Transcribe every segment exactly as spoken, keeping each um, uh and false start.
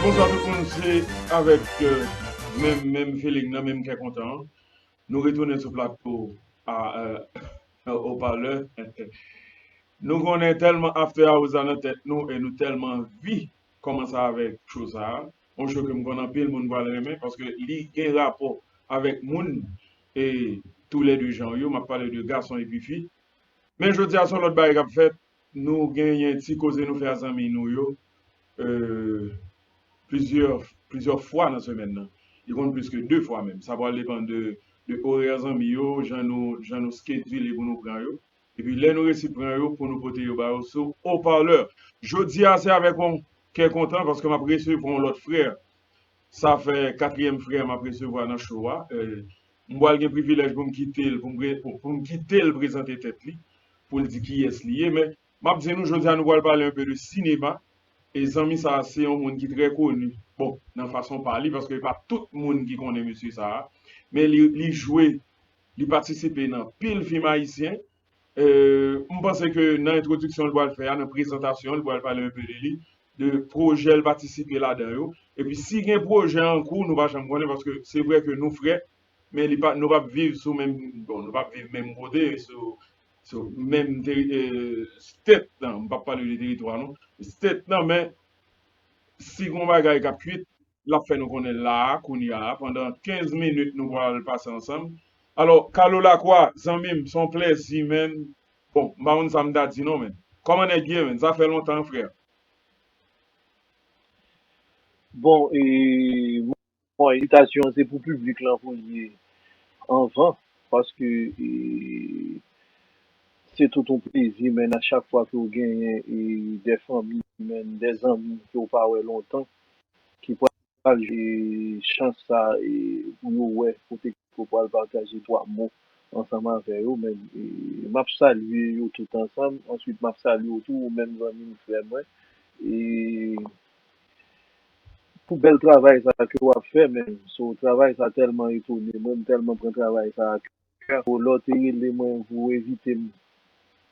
Bonswa tout moun, se avèk euh, menm menm feeling nan, menm kè kontan an. Nou retounen sou plato a euh, Opalè. Nou konnen tèlman after hours la nan tèt nou e nou tèlman anvi kòmanse avèk show sa a. Yon show ke m konnen anpil moun pral renmen paske li gen rapò avèk moun e toulède jan yo. M ap pale de gason epi fi. Men jodi a se yon lòt bagay k ap fèt. Nou genyen ti koze nou fè a zanmi nou yo euh, plizyè plizyè fwa nan semèn nan. Li konn plis ke de fwa menm. Sa pral depann de de orè zanmi yo, jan nou jan nou skedile pou nou pran yo. Epi lè nou resi pran yo, pou nou pote yo ba yo sou opalè. Jodi a se avèk yon kè kontan paske m ap resevwa yon lòt frè. Sa fè katriyèm frè m ap resevwa nan show a. Euh, m pral gen privilèj pou m kite l, pou m, pre- pou, pou m kite l prezante tèt li, pou l di kiyès li ye. Men, m ap di nou, jodi a nou pral pale enpe de sinema. E zanmi sa a se yon moun ki trè koni, bon, nan fason pa li, paske e pa tout moun ki konnen mesye sa a. Men li, li jwe, li patisipe nan pil fim ayisyen. Euh, m panse ke nan entwodiksyon l pral fè a, nan prezantasyon l, pral pale enpe de li, de pwojè l patisipe ladan yo. Epi si gen pwojè an kou, nou pa janm konnen, paske se vre ke nou frè, men li pa, nou p ap viv sou menm, bon, nou p ap viv menm kote, sou, sou menm teri, euh, state nan, m p ap pale de teritwa non, state nan, men si gon bagay k ap kwit, l ap fè nou konnen la a, kounye a, pandan kenz minit nou pral pase ansanm. Alò, Carlo Lacroix, zanmi m, se yon plèzi, menn. Bon, m pa konn sa m ta di non, menn. Kòman nèg ye, menn? Sa fè lontan, frè. Bon, e, bon, envitasyon an se pou piblik lan pou l ye anvan, paske e, se tout yon plezi, menn, a chak fwa ke w genyen e, de fanmi, menn, de zanmi ke w pa wè lontan, ki pral jwe chans sa e, pou yo wè kote ke w pral pataje twa mo ansanm avè yo, menn. E, m ap salye yo tout ansanm, answit m ap salye w tou, ou menm zanmi m, frè mwen. E, pou bèl travay sa ke w ap fè, menn. So, travay sa tèlman etone mwen, m tèlman pran travay sa a kè. So, lè w te rele mwen pou w envite m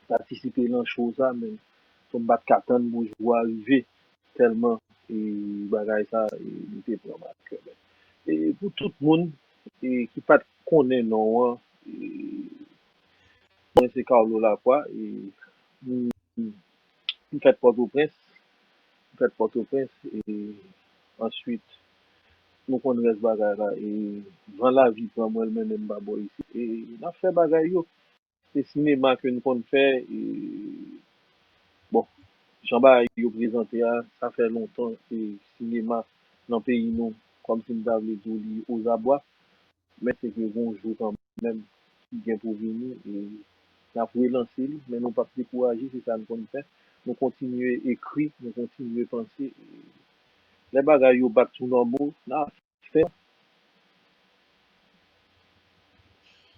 patisipe nan show sa, menn. So, m pa t ka tann pou jou a rive, tèlman e, bagay sa e, li te pran m a kè, menn. E pou tout moun e, ki pa t konnen non an, e, mwen se Carlo Lacroix, e, m, m fèt Pòtoprens, m fèt Pòtoprens, e answit, nou konn rès bagay la, e van lavi pran mwen, l mennen m pa bò isit, e n ap fè bagay yo. Se sinema ke n konn fè, e, bon, jan bagay yo prezante a, sa fè lontan, e sinema nan peyi nou, kòmsi m ta vle di w li ozabwa, men se ke gon jou kanmenm ki gen pou vini, e n ap relanse li, men nou p ap dekouraje, se sa n konn fè. Nou kontinye ekri, nou kontinye panse, e lè bagay yo back to normal, n a fè.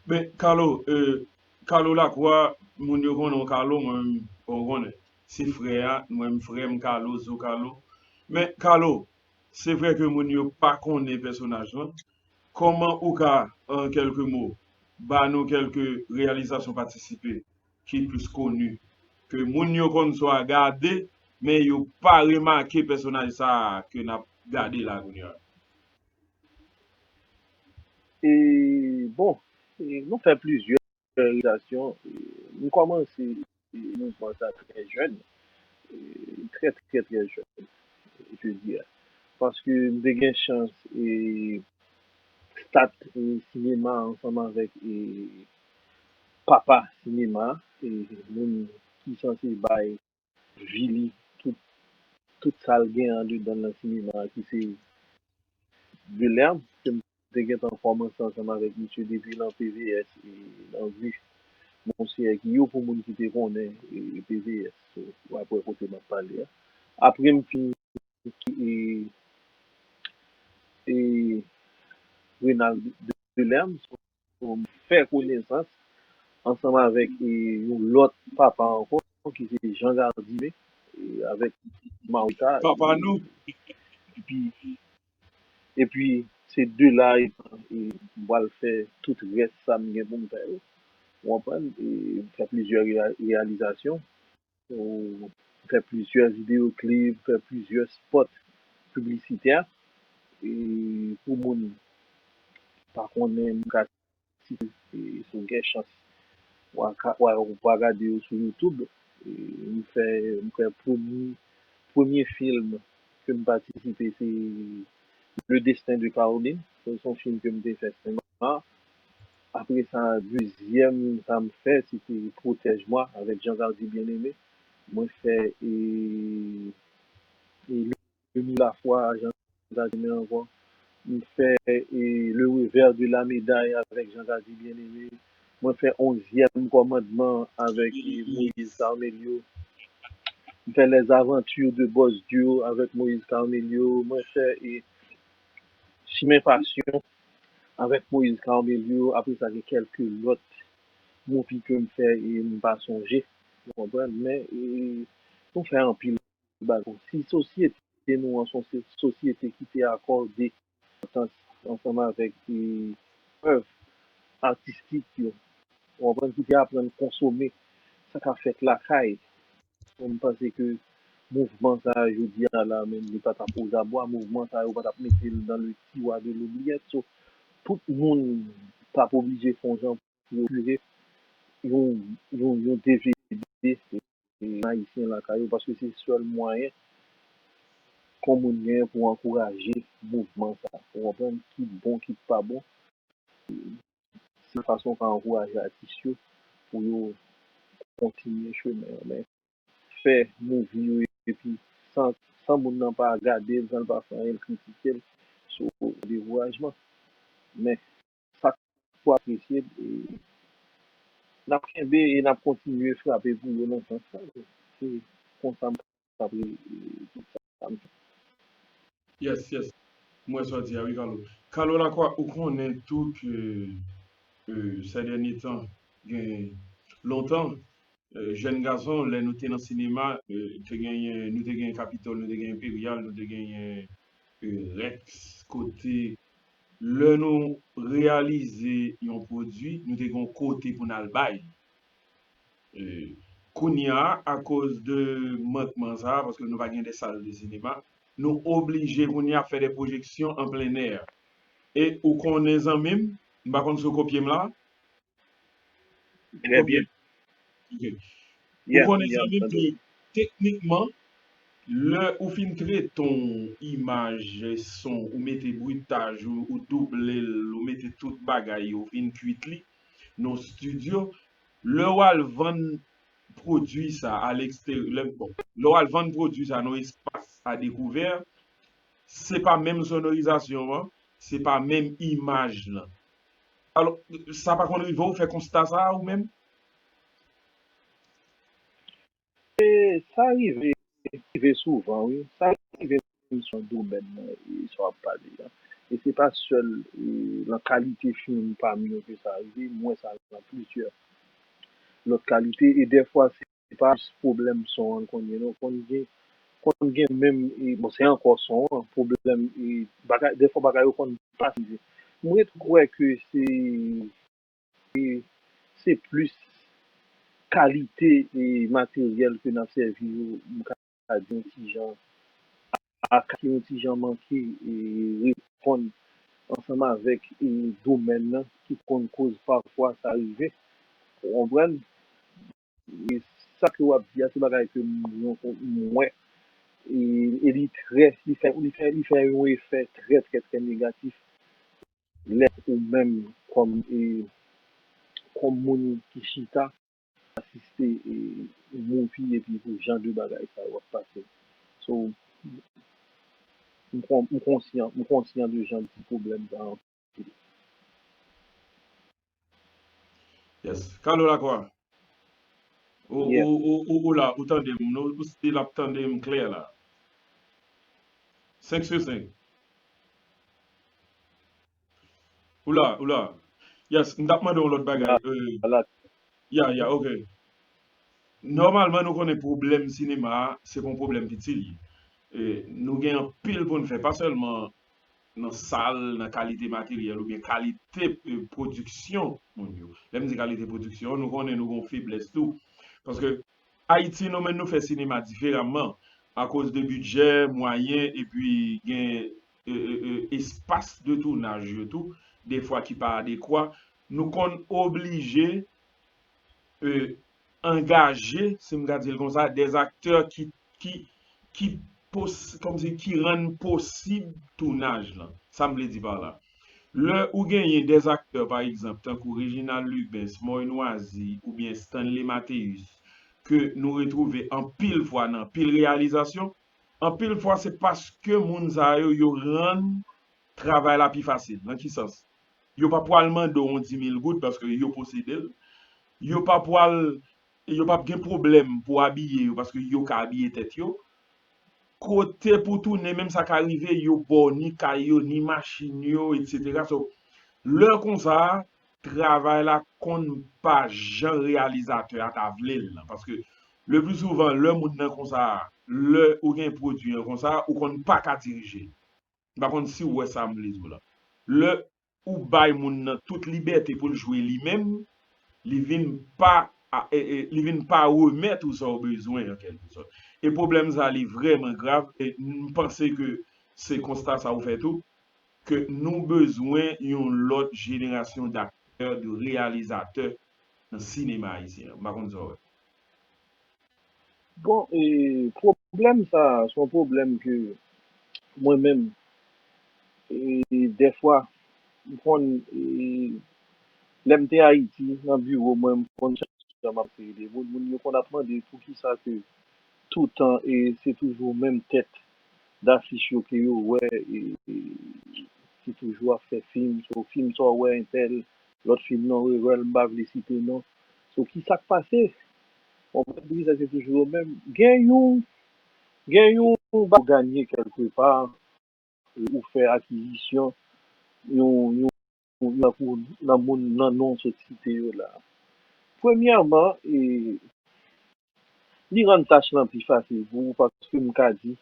Men, Carlo, euh, Carlo Lacroix, moun yo konnen w Carlo, mwen menm, bon, w konnen. Se frè a, mwen menm frè m Carlo, Zo Carlo. Men, Carlo, se vre ke moun yo pa konnen pèsonaj lan. Kòman ou ka, an kèlke mo, ba nou kèlke reyalizasyon patisipe ki plis koni, ke moun yo konn swa gade, men yo pa remake pèsonaj sa a ke n ap gade la kounye a? E, bon, e, nou fè plizyè reyalizasyon. E, m kòmanse e, mouvman sa trè jèn, e, trè, trè, trè jèn, je di a. Paske m te gen chans e, stat e, sinema ansanm avèk e, papa sinema, e, moun ki sanse bay vi li, tout, tout sa l gen andedan l nan sinema a, ki se Guilherme, ke m te gentan kòmanse ansanm avèk misye depi nan P V S e nan Grif Monseyè ki yo pou moun ki te konnen e P V S. So, w ap wè kote m ap pale a. Apre m fin e, e Renald Guilherme, so, m fè konesans ansanm avèk e, yon lòt papa ankò ki se Jean Gardime e, avèk Marita. Papa nou. Epi, epi se de la e, e m pral fè tout rès sa m gen pou m fè yo. Ou konprann? E m fè plizyè reya- reyalizasyon. Ou fè plizyè videyo klip, fè plizyè spòt piblisitè. E pou moun ki pa konnen, m ka site, e, si w gen chans, w a ka, w a, w a gade yo sou YouTube. E, m fè, m fè premye, premye fim ke m patisipe, se Le Destin de Caroline. Se yon fim ke m te fè senma. Apre sa, dezyèm sa m fè, se te Protège-moi avèk Jean Gardy Bien-Aimé. Mwen fè, e, e, Demi la foi a Jean Gardy Bien-Aimé ankò. M fè, e, Le Revers de la Médaille avèk Jean Gardy Bien-Aimé. Mwen fè Onzyèm Kòmandman avèk, e, Moïse Carmelio. M fè Les Aventures de Boss Dur avèk Moïse Carmelio. Mwen fè, e, Chimen Pasyon avèk Moïse Carmelio. Apre sa, gen kèlke lòt movie ke m fè e m pa sonje. Ou konprann? Men, e, nou fè anpil bagay. Si sosyete nou an se yon sosyete ki te akòde enpòtans ansanm avèk, e, èv atistik yo, ou konprann, ki te aprann konsome sa k ap fèt lakay. M panse ke mouvman sa a, jodi a la, menm li pa t ap ozabwa, mouvman sa yo pa t ap mete l dans le tiroir de l'oubliette. So, tout moun t ap oblije fè yon jan pou yo kire yon, yon, yon D V D, e, ayisyen lakay yo, paske se sèl mwayen ke yon moun genyen pou ankouraje mouvman sa, ou konprann, kit bon, kit pa bon. Se fason w ka ankouraje atis yo pou yo kontinye chemen an. Men fè movie yo epi san, san moun nan pa gade l, san l pa fè anyen, l kritike l, se yon dekourajman. Men sa k pou apresye l, e n ap kenbe e n ap kontinye frape pou yo nan sans sa. Se konsa m ap, e, tout sa m fè. Yes, yes. M wè sa w di a, wi, Carlo. Carlo Lacroix, ou konnen tou ke, e, sè dènye tan, gen lontan, e, jèn gason, lè nou te nan sinema, e, te genyen, nou te genyen Kapitòl, nou te genyen Enperyal, nou te genyen, e, Rèks, kote lè nou reyalize yon pwodui, nou te gen yon kote pou n al bay. E, kounye a, akoz de mankman sa a, paske nou pa gen de sal de sinema, nou oblije kounye a fè de pwojeksyon an plen è. E ou konnen zanmi m, m pa konn si w kopye m la? Ou Trè kopye byen. M? Ok. Ou Yeah, konnen yeah, zanmi m tande. Ke teknikman, lè ou fin trete yon imaj, son, ou mete britaj, ou, ou double l, ou mete tout bagay, ou fin kuit li nan estidyo, lè w al vann pwodui sa a leksteryè, lè, bon, lè w al vann pwodui sa a nan espas a dekouvè, se pa menm sonorizasyon an, se pa menm imaj lan. Alò, sa pa konn rive w fè konsta sa a ou menm? E sa rive, rive souvan, wi. Sa rive menm sou domèn nan, e sa w ap pale a. E se pa sèl, e, nan kalite fim pami yo ke sa rive, m wè sa nan plizyè lòt kalite. E dèfwa, se pa jis pwoblèm son an l konn gen, non. Konn gen, konn gen menm, e, bon, se ankò son an, pwoblèm, e, bagay, dèfwa bagay yo konn pa rive. M ret kwè ke se e se plis kalite e materyèl ke n ap sèvi yo, m ka di yon ti jan, a ka yon ti jan manke e reponn ansanm avèk e domèn nan ki konn koz pafwa sa rive. Ou konprann? E sa ke w ap di a, se bagay ke m, m, m wè. E, e li trè, li fè, li fè, li fè yon efè trè, trè, trè negatif lè ou menm kòm, e, kòm moun ki chita asiste, e, movie epi pou jan de bagay sa yo ap pase. So, m kon-, m konsyan, m konsyan de jan de pwoblèm sa anpil. Yes. Carlo Lacroix. Ou, ou, ou, ou, ou la, ou tande m, nou, ou still ap tande m klè la. Senk sou senk. Ou la, ou la. Yes, m t ap mande yon lòt bagay. Euh, ya, ya, ok. Nòmalman, nou konnen pwoblèm sinema a, se pa yon pwoblèm piti l ye. E, nou gen anpil pou n fè, pa sèlman nan sal, nan kalite materyèl oubyen kalite, e, pwodiksyon moun yo. Lè m di kalite pwodiksyon, nou konnen nou gen yon feblès tou. Paske Ayiti, nou menm, nou fè sinema diferaman. akoz de bidjè, mwayen, epi gen e, e, e, espas de tounaj yo tou, defwa ki pa adekwa, nou konn oblije e, angaje, si m ka di l konsa, des acteurs ki, ki, ki pos, kòmsi ki rann posib tounaj lan. Sa m vle di pa la. Lè ou genyen des acteurs, pa egzanp, tankou Reginald Lubens, Moy Noisy oubyen Stanley Mathéus, ke nou retwouve anpil fwa nan anpil reyalizasyon, anpil fwa se paske moun sa yo, yo rann travay la pi fasil. Nan ki sans? Yo pa pwal mande w yon di mil goud paske yo posede l. Yo pa pwal, yo p ap gen pwoblèm pou abiye yo paske yo ka abiye tèt yo. Kote pou tounen, menm sa ka rive, yo ba w ni kay yo, ni machin yo, etsetera. So, lè konsa, travay la konn pa jan reyalizatè a ta vle l lan. Paske le pli souvan, lè moun nan konsa, lè ou gen pwodui an konsa, ou konn pa ka dirije l. M pa konn si w wè sa m vle di w la. Lè ou bay moun nan tout libète pou l jwe li menm, li vin pa, a, e, e, li vin pa remèt ou sa w bezwen, an kèlke sòt. E pwoblèm sa, li vrèman grav, e m panse ke se konsta sa ou fè tou, ke nou bezwen yon lòt jenerasyon d'aktè, de reyalizatè nan sinema ayisyen an. M pa konn sa w wè. Bon, e, pwoblèm sa a, se yon pwoblèm ke mwen menm, e, dèfwa, m konn, e, lè m te Ayiti, nan biwo mwen, m konn chak jan m ap rele moun, moun yo konn ap mande poukisa ke toutan, e, se toujou menm tèt dafich yo ke yo wè, e, e, ki toujou ap fè fim, so, fim sa w wè entèl, lòt fim nan rewèl, m pa vle site non. So, ki sa k pase? Bon, mwen di sa se toujou yo menm. Gen yon, gen yon ba ou ganye kèlkepa, ou fè akizisyon, yon, yon, yon tankou nan moun nan non w sot site yo la. Premyèman, e, li rann tach lan pi fasil pou ou paske m ka di,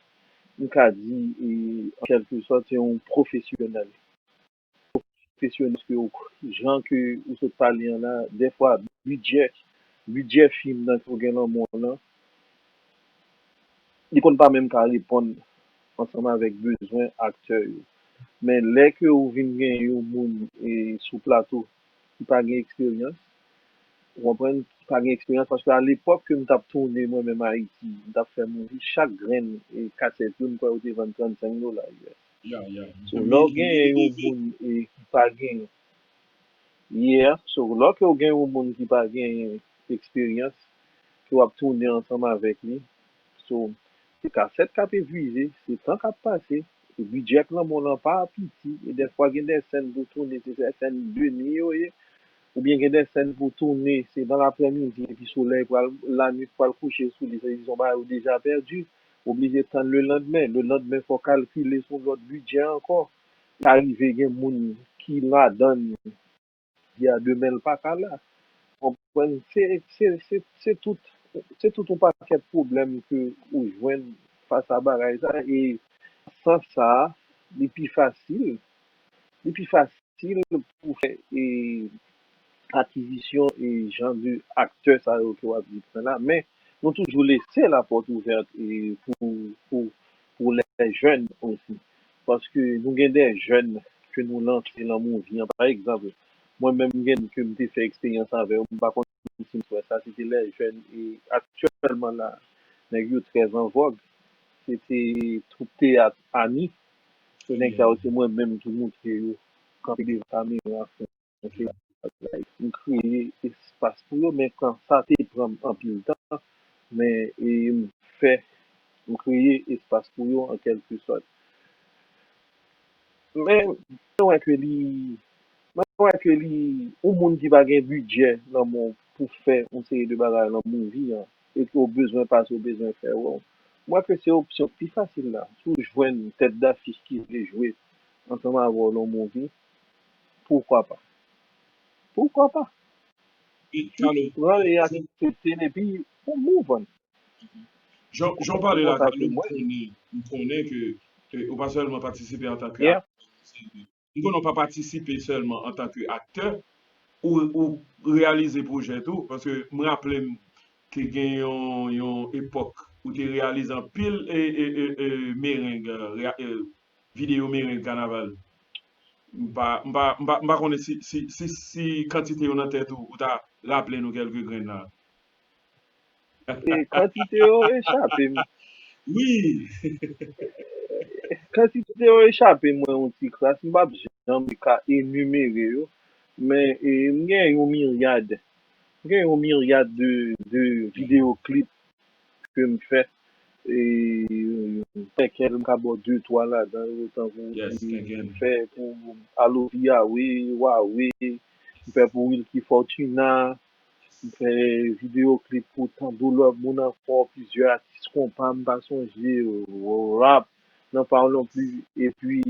m ka di, e, an kèlke sòt, se yon pwofesyonèl. Pwofesyonèl ke w, jan ke ou sot pale an la, dèfwa bidjè, bidjè fim nan ke w gen nan men w lan, li konn pa menm ka reponn ansanm avèk bezwen aktè yo. Men lè ke ou vin gen yon moun e, sou plato ki pa gen eksperyans, ou konprann, ki pa gen eksperyans, paske alepòk ke m t ap tounen mwen menm Ayiti, m t ap fè movie, chak grenn e, kasèt yo, m kwè yo te vann trannsenk dola U S. So, lè w genyen yon moun e, ki pa gen, yeah, so, lè ke w gen yon moun ki pa gen eksperyans, ke w ap tounen ansanm avèk li, so, se kasèt k ap epuize, se tan k ap pase, e bidjè k nan men w lan pa piti, e dèfwa gen de sèn pou tounen, se sèn demi yo ye, oubyen gen de sèn pou tounen, se nan laprèmidi, epi solèy pral, lannuit pral kouche sou li, sa vle di se yon bagay ou deja pèdi, ou oblije tann lelandmen, lelandmen fò w kalkile se yon lòt bidjè ankò, ka rive gen moun ki ladann, jodi a demen l pa ka la. Konprann? Se, se, se, se tout, se tout yon pakèt pwoblèm ke ou jwenn fas a bagay sa, e sans sa a, li pi fasil, li pi fasil pou fè e, akizisyon e jan de aktè sa yo ke w ap di pran la, men nou toujou lese lapòt ouvèt e, pou, pou, pou lè jèn osi. Paske nou gen de jèn ke nou lanse nan movie an. Pa egzanp, mwen menm gen ke m te fè eksperyans avè yo, m pa konn si m wè sa, se te lè jèn e aktyèlman la, nèg yo trè an vòg. Se te twoup teyat Ani. Se nèg sa yo, se mwen menm ki moutre yo kanpe devan kamera, fè yon seri de bagay. M kreye espas pou yo, men kan sa te pran m anpil tan, men e, m fè, m kreye espas pou yo an kèlke sòt. Men, mwen wè ke li, mwen wè ke li, yon moun ki pa gen bidjè nan men w pou fè yon seri de bagay nan movie an, e ke w bezwen pase, w bezwen fè wè w. Mwen wè ke se opsyon pi fasil la. Si w jwenn tèt dafich ki vle jwe ansanm avè w nan movie, pourquoi pas? Pourquoi pas? Jis pran e aksepte l epi ou move on. Jan w pale la, Carlo, m konnen, m konnen ke, ke ou pa sèlman patisipe antanke aktè, m konnen w pa patisipe sèlman antanke aktè, ou, ou reyalize pwojè tou, paske m raple m ke gen yon, yon epòk ou te reyalize anpil e, e, e, e, mereng, e, rea- e, videyo mereng kanaval. M pa, m pa, m pa, m pa konnen si, si, si, si kantite yo nan tèt ou, ou ta raple nou kèlke grenn la. E kantite yo echape m. Wi! Kantite yo echape mwen yon ti kras. M p ap janm ka enimere yo. Men e, m gen yon miryad. M gen yon miryad de, de videyo klip ke m fè. E, m fè kèk, m ka ba w de twa ladan yo, tankou Yes, m kenken. fè pou Alofi Yawe, Wawe, m fè pou Wilky Fortuna, m fè videyo klip pou tankou lòt moun ankò, plizyè atis konpa m pa sonje, rap, nan pa w non plis, epi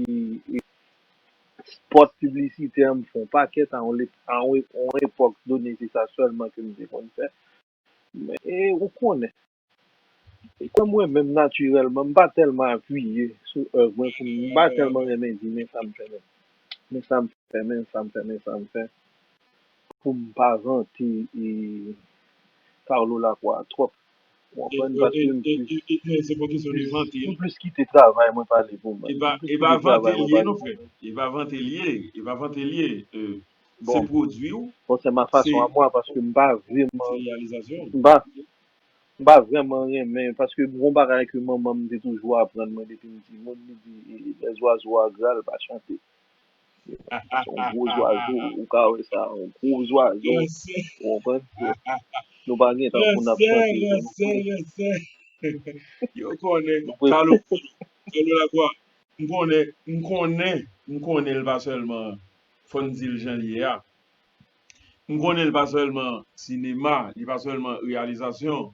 spòt piblisitè, m fè yon pakèt a yon, lep- a yon, yon epòk done, se sa sèlman ke m te konn fè. Men, e, ou konnen. E kòm mwen menm natirèlman, m pa tèlman apiye sou èv mwen pou m, m pa tèlman renmen di men sa m fè, men, men sa m fè, men sa m fè, men sa m fè. Pou m pa vante e Carlo Lacroix twòp. Ou E, konprann? e, e, Paske m e, plis, e, e, se pa kesyon de plis, vante. m plis kite travay mwen pale pou mwen. E pa, M plis e pa kite vante travay l mwen ye, pale non, pou frè. mwen. E pa vante l ye. E pa vante l ye. E, se Bon, pwodui w, bon, c'est ma se, façon à moi, paske m pa se vrèman, reyalizasyon w. m pa, m pa vrèman renmen, paske gon bagay ke manman m te toujou aprann mwen depi m timoun, li di, e, lè zwazo a gra, l pa chante. Se yon gwo zwazo, ou ka wè sa, yon gwo zwazo, Yes, sir. Ou konprann? So, nou pa gen tan pou n ap Yes, sir, chante, yes, nou sir, konnen. Yes, sir. Yo konnen, Nou pre- Carlo, Carlo Lacroix, m konnen, m konnen, m konnen l pa sèlman, fò n di l jan l ye a. M konnen l pa sèlman sinema, li pa sèlman reyalizasyon,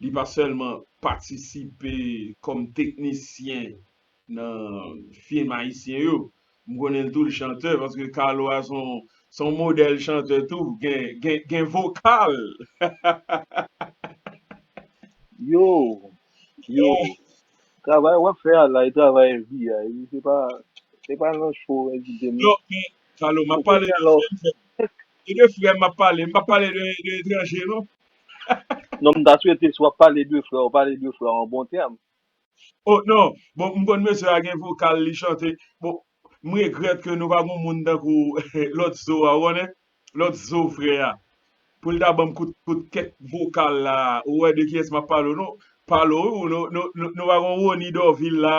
li pa sèlman patisipe kòm teknisyen nan fim ayisyen yo. M konnen l tou l chantè, paske Carlo a se yon, se yon modèl chantè tou, gen, gen, gen vokal. Yo, yo, travay w ap fè a la, e travay F B I, wi, se pa, se pa nan show, envite m. Non, men, Carlo, m ap Ou pale konnen de lò, frè m, frè m. E de frè m, m ap pale, m p ap pale de, de etranje, non. Non, m ta swete si w ap pale de frè, w pale de frè an bon tèm. Oh, non, bon, m konn mesye a gen vokal, li chante. Bon, m regrèt ke nou pa gon moun tankou lòt zo a, ou konnen? Lòt zo frè a. Pou l ta ban m kout, kout kèk vokal la, ou wè de kiyès m ap pale w, non? Pale w, wi, nou, nou, nou, nou pa gon Rony Dorvil la.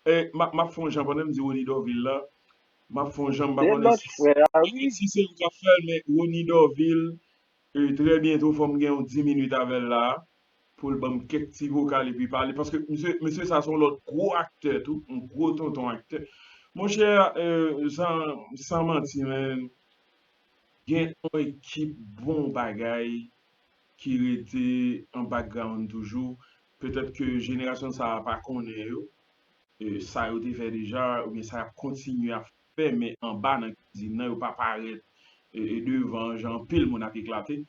E, m ap, m ap fè yon jan, pandan m di Rony Dorvil la, m ap fè yon jan, m pa Se konnen lòt si, frè a, wi. si se ou k ap fè l, men Rony Dorvil, e, trè byento, fò m gen yon dis minit avè l la, pou l ban m kèk ti vokal epi pale, paske mesye, mesye sa se yon lòt gwo aktè tou, yon gwo tonton aktè. Monchè, e, san, san manti, men, gen yon ekip bon bagay ki rete an background toujou. Petèt ke jenerasyon sa a pa konnen yo, e, sa yo te fè deja, oubyen sa y ap kontinye ap fè, men anba nan kizin nan, yo pa parèt, e, e, devan, jan anpil moun ap eklate.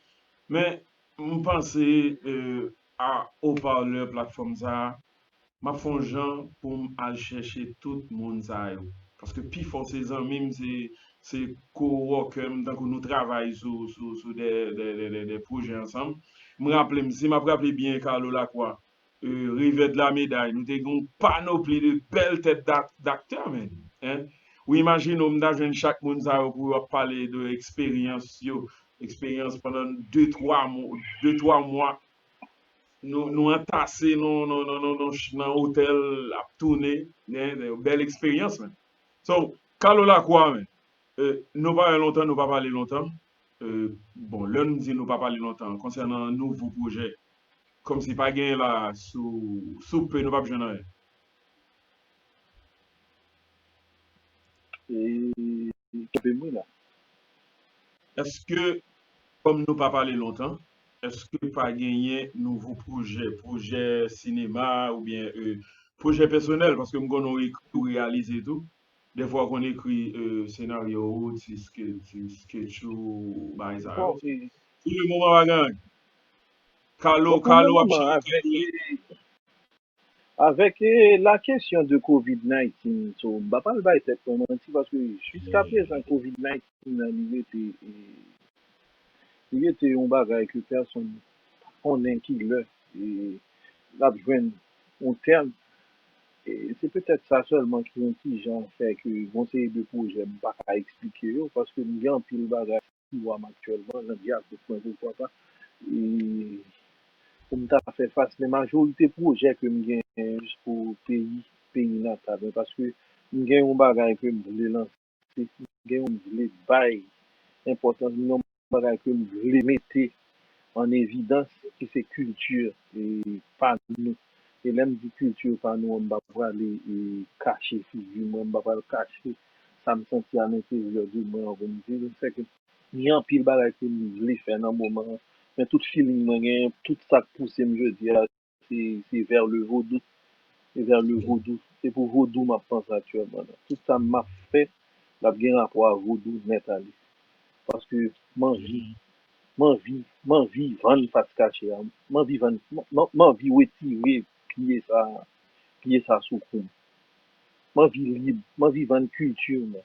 Men, m panse, e, a opalè platfòm sa a, m ap fè yon jan pou m al chèche tout moun sa yo. Paske pifò se zanmi m, se, se co-worker m, tankou nou travay sou, sou, sou de, de, de, de, de pwojè ansanm. M raple m, si m ap raple byen, Carlo Lacroix, e, revè de la meday, nou te gen yon panopli de bèl tèt d'ak- d'aktè, men. Hein? Ou imajine w, m ta jwenn chak moun sa yo pou yo ap pale de eksperyans yo, eksperyans pandan de, twa mwa, de, twa mwa, nou, nou antase nan, nan, nan, nan, nan, nan otèl, ap tounen, hein, bèl eksperyans, men. So, Carlo Lacroix, men, e, nou pa wè lontan, nou pa pale lontan. E, bon, lè m di nou pa pale lontan, konsènan nouvo pwojè, kòmsi pa genyen la, sou, sou pe, nou p ap jwenn anyen. E, kenbe m wi la. Èske, kòm nou pa pale lontan, èske pa genyen nouvo pwojè, pwojè sinema oubyen, e, pwojè pèsonèl? Paske m konnen w ekri, w reyalize tou. Dèfwa w konn ekri, e, senaryo w, ti ske- ti sketch ou, bagay sa yo. Bon, e, Pou le moman, pa gen anyen. Carlo, bon, pou le Carlo ap moman, chita avèk, kay li. E, avèk, e, la kesyon de covid nineteen, so, m pa pral bay tèt mwen manti, paske jiska prezan covid nineteen nan, li rete, e, li rete yon bagay ke pèsonn pa konnen ki lè, e, l ap jwenn yon tèm. E se petèt sa sèlman ki yon ti jan fè ke gon seri de pwojè m pa ka eksplike yo, paske m gen anpil bagay sou m aktyèlman, nan dyakout mwen, poukwa pa. E pou m ta fè fas, men majorite pwojè ke m genyen jis pou peyi, peyi natal mwen, paske m gen yon bagay ke m vle lanse, m gen yon, m vle bay enpòtans, m gen yon bagay ke m vle mete an evidans, ki se kilti, e, pa nou. E lè m di kilti pa nou an, m pa prale, e, kache figi mwen, m pa pral kache sa m santi alenteryè de mwen an pou m di l. Se ke gen anpil bagay ke m vle fè nan moman an, men tout feeling mwen genyen, tout sa k pouse m jodi a, se, se vers le vodou. Se vers le vodou. Se pou vodou m ap panse aktyèlman la. Tout sa m ap fè, l ap gen rapò a vodou nèt ale. Paske m anvi, m anvi, m anvi vann fas kache a. M anvi vann, m, m, m anvi retire pye sa, pye sa sou kou m. M anvi lib, m anvi vann kilti mwen.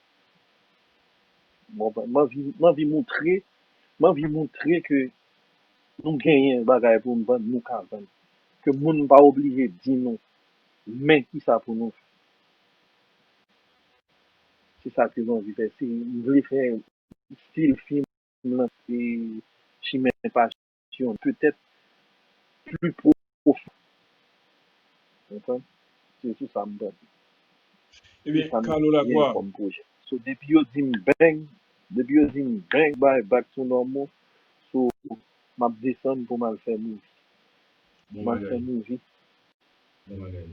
Bon, m anvi, m anvi moutre, m anvi moutre ke nou genyen bagay pou n vann, nou ka vann. Ke moun pa oblije di nou, men kisa pou nou fè. Se sa ke m anvi fè. Se, m vle fè stil fim lan, e, Chimen Pasyon, petèt pli pwofon. Konprann? Se sou sa m panse. Ebyen, Kalo Lakwa. Kòm pwojè. So, depi yo di m bang, depi yo di m bang, bay back to normal, so, m ap desann pou m al fè movie. Bon bagay. M al fè movie. Bon bagay.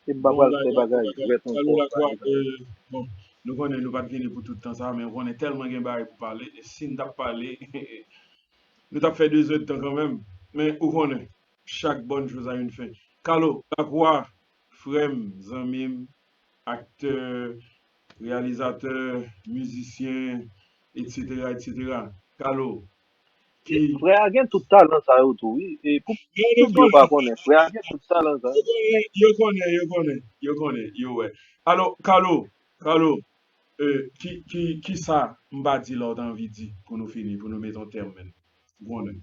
E m pa pral fè bagay jwèt ankò. Kalo Lakwa, bon, nou konnen nou pa t vini pou tout tan sa, men ou konnen tèlman gen bagay pou pale, e si n t ap pale, nou t ap fè de zè tan kanmenm. Men ou konnen, chaque bonne chose a une fin. Kalo Lakwa, frè m, zanmi m, aktè, reyalizatè, mizisyen, etsetera, etsetera. Kalo, ki... Frè a gen tout talan sa yo tou, wi. E pou pitit yo pa konnen, frè a gen tout talan sa yo. Yo konnen, yo konnen, yo konnen, yo wè. Alò, Kalo, Kalo, e, ki, ki, kisa m pa di la w ta anvi di pou nou fini, pou nou mete yon tèm, men? Ou konnen.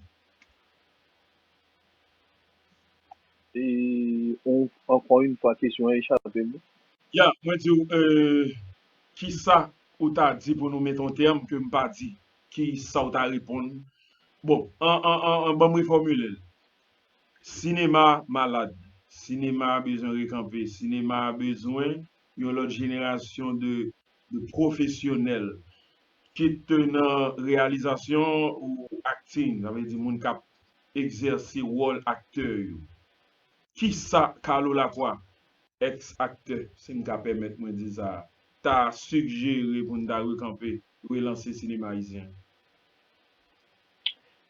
E, on, encore une fois, kesyon an echape m. Ya, mwen di w, e, kisa ou ta di pou nou mete yon tèm ke m pa di? Kisa ou ta reponn? Bon, an, an, an, an, ban m refòmile l. Sinema malad. Sinema bezwen rekanpe. Sinema bezwen yon lòt jenerasyon de, de pwofesyonèl. Kit nan reyalizasyon ou akting, sa vle di moun k ap egzèse wòl aktè yo. Kisa Kalo Lakwa, èks aktè, si m ka pèmèt mwen di sa, ta sijere pou n ta rekanpe, relanse sinema ayisyen?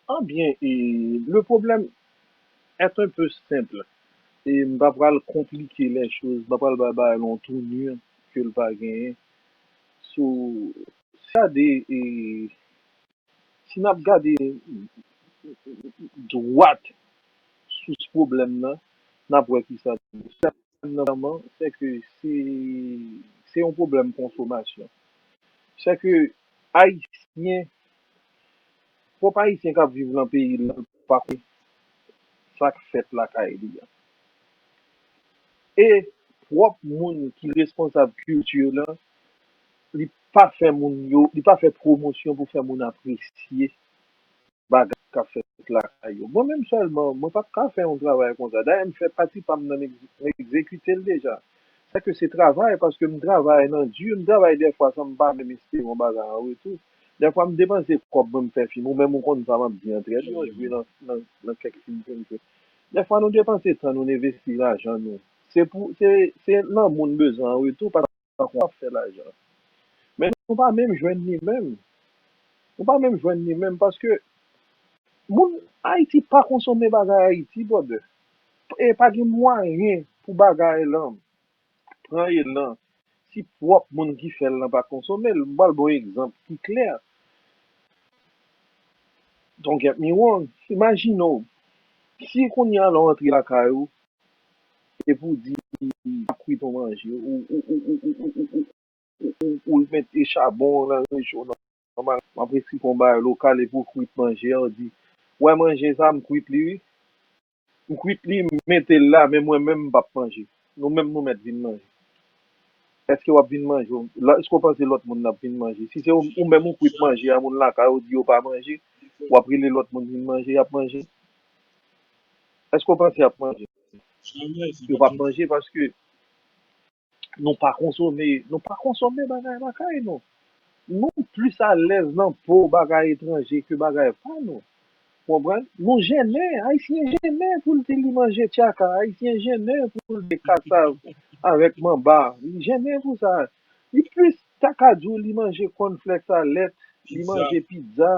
Ebyen, e, le problème est un peu simple. E m pa pral konplike les choses, m pa pral bay bagay lan yon tournure ke l pa genyen. So, sa de, e, si n ap gade dwat sous pwoblèm nan, n ap wè kisa. Pwoblèm nan vrèman, se ke se, se yon pwoblèm konsomasyon. Se ke Ayisyen, pwòp Ayisyen k ap viv nan peyi l lan pa konn sa k fèt lakay li a. E pwòp moun ki responsab kilti lan, li pa fè moun yo, li pa fè pwomosyon pou fè moun apresye bagay k ap fèt lakay yo. Mwen menm sèlman, mwen p ap ka fè yon travay konsa. Dayè, m fè pati pa m nan, m egz-, m egzekite l deja. Sa ke se travay, paske m travay nan di, m travay dèfwa san m pa menm espere yon bagay an retou. Dèfwa m depanse kòb mwen, m fè fim. Ou menm ou konn sa m ap di an trè byen, jwe nan, nan, nan kèk fim ke m jwe. Dèfwa nou depanse tan nou, n envesti lajan nou. Se pou, se, se lanmou n bezwen an retou, paske tankou w ap fè lajan. Men nou pa menm jwenn li menm. Nou pa menm jwenn li menm paske moun Ayiti pa konsome bagay Ayiti, brother. E pa gen mwayen pou bagay lan pran elan si pwòp moun ki fè l lan pa konsome l. M pral ba w egzanp ki klè. Don't get me wrong. Imajine w, si kounye a la w antre lakay ou, epi w di, m ap kwit yon manje, ou, ou, ou mete chabon nan recho nòmal, m ap esplike yon bagay lokal, epi w kwit manje a, w di, w wè manje sa, m kwit li, wi. M kwit li, m mete l la, men mwen menm, m p ap manje. Nou menm, nou mèt vin manje. Èske w ap vin manje? Èske w panse lòt moun ap vin manje? Si se ou menm ou kwit manje a, moun lakay ou di yo pa manje, w ap rele lòt moun vin manje, y ap manje? Èske w panse y ap manje? Yo p ap manje paske nou pa konsome, nou pa konsome bagay lakay nou. Nou plis alèz nan po bagay etranje ke bagay pa nou. Konprann? Nou jennen, Ayisyen jennen pou l di li manje tchaka, Ayisyen jennen pou l di kasav avèk manba, li jennen pou sa. Li plis ta ka di w li manje cornflakes a lèt, li manje pizza,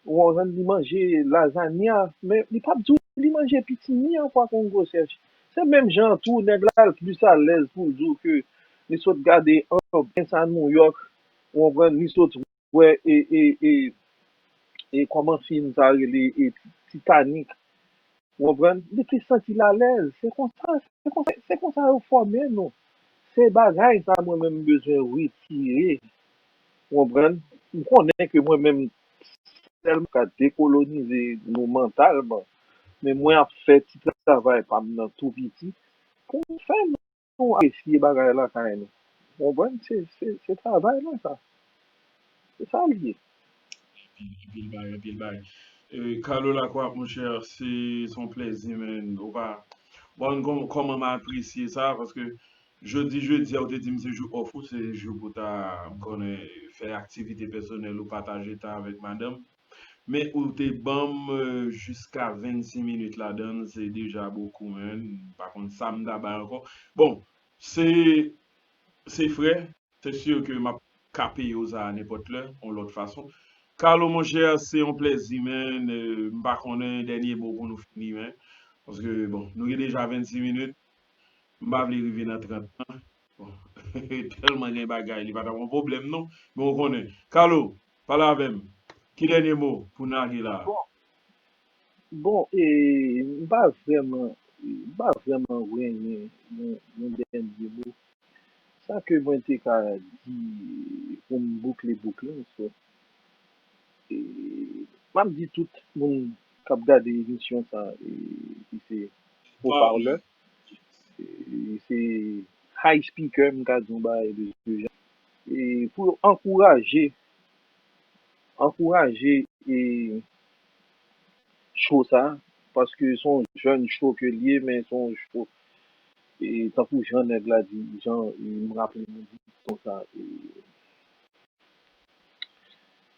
ou konprann, li manje lazanya, men li p ap di w li manje pitimi an fwa konn gwosè. Se menm jan tou, nèg la l plis alèz pou l di w ke li sot gade Anbens a Nouyòk, ou konprann, li sot wè e, e, e, e kòman fim sa rele, e Titanic, ou konprann, li plis santi l alèz. Se konsa, se konsa, se konsa yo fòme nou. Se bagay sa mwen menm m bezwen retire. Ou konprann? M konnen ke mwen menm sèlman ka dekolonize nou mantalman, men mwen ap fè ti travay pa m nan tou piti pou m fè nou apresye bagay lakay nou. Ou konprann? Se, se, se travay la sa. Se sa l ye. Anpil bagay, anpil bagay. Carlo Lacroix, monchè, se yon plezi, men ou pa. Bon, kòman m apresye sa, paske jodi, jedi a, ou te di m se jou off ou, se jou pou ta, m konnen, fè aktivite pèsonèl ou, pataje tan avèk madanm. Men ou te ban m jiska vennsis minit ladan l, se deja bokou, men m pa konn sa m ta bay ankò. Bon, se se frè, se si ke m ap ka peye w sa a nenpòt lè, yon lòt fason. Carlo, monchè, se yon plezi, men m pa konnen dènye mo pou nou fini, men. Paske, bon, nou gen deja vennsis minit. M pa vle rive nan trant nan. Bon, tèlman gen bagay, li pa t ap yon pwoblèm, non. Men w konnen. Carlo, pale avè m. Ki dènye mo pou n lage la a? Bon, bon e, m pa vrèman, m pa vrèman renmen yon, yon dènye mo. Sa ke mwen te ka di pou m boukle bouk lan, so, e, m ap di tout moun k ap gade emisyon sa, e, ki se haut-parleur, e, se high speaker, m ka di yon bagay de, de jan. E, pou yo ankouraje, ankouraje, e, show sa, paske se yon jèn show ke l ye, men se yon show, e, tankou jan nèg la di, jan, e, m raple m yon dikton sa, e,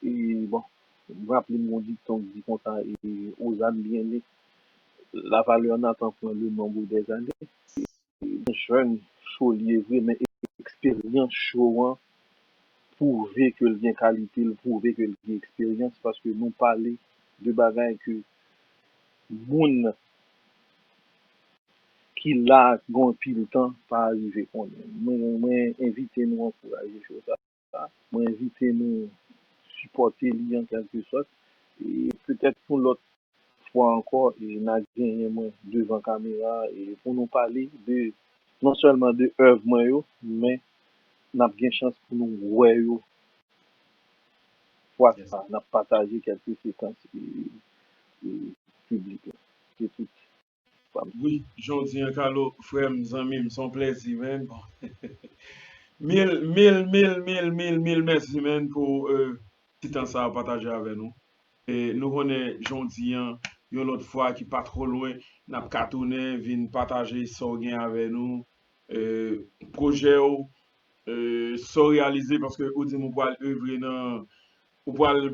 e, bon, m raple m yon dikton ki di konsa, e, aux âmes bien nées, la valeur n'attend point le nombre des années. Yon jèn cho l ye vre, men eksperyans cho an pwouve ke l gen kalite, l pwouve ke l gen eksperyans, paske nou pale de bagay ke moun ki la gen anpil tan pa rive konnen. Mwen, mwen envite nou ankouraje cho sa. Mwen envite nou sipòte li an kèlkesòt. E petèt yon lòt fwa ankò, e n a genyen mwen devan kamera e pou nou pale de, non sèlman de èv mwen yo, men n ap gen chans pou nou wè yo fwa sa, n ap pataje kèlke sekans e, e piblik la. Se tout. Wi, jan w di an, Carlo, frè m, zanmi m, se yon plezi, man. Mil, mil, mil, mil, mil, mil mèsi, man, pou ti tan sa a pataje avè nou. E nou konnen, jan w di an, yon lòt fwa ki pa twò lwen, n ap ka tounen, vin pataje sa w gen avè nou, e pwojè w, e sa w reyalize, paske ou di m ou pral evre nan, ou pral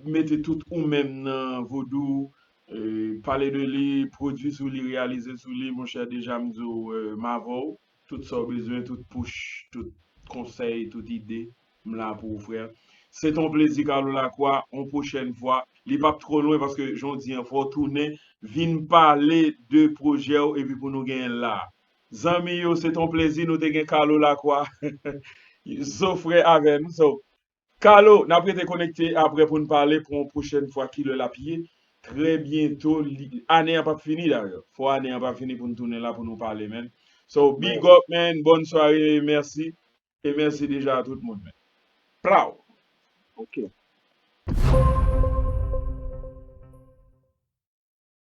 mete tout ou menm nan vodou, e pale de li, pwodui sou li, reyalize sou li, monchè, deja m di w, e m avè w, tout sa w bezwen, tout push, tout konsèy, tout ide, m la pou ou, frè. Se t on plezi, Carlo Lacroix, on pwochèn fwa, li p ap twò lwen paske jan w di an, fò w tounen, vin pale de pwojè w epi pou nou genyen l la. Zanmi yo, se t on plezi, nou te gen Carlo Lacroix, zo frè avè nou. So, Carlo, n ap rete konekte aprè pou n pale pou yon pwochèn fwa kilè l ap ye. Trè byento, ane an p ap fini dayè. Fò ane an pa fini pou n tounen la pou nou pale, man. So, big up, man. Bòn sware, mèsi. E mèsi deja a tout moun, man. Plaw! Ok.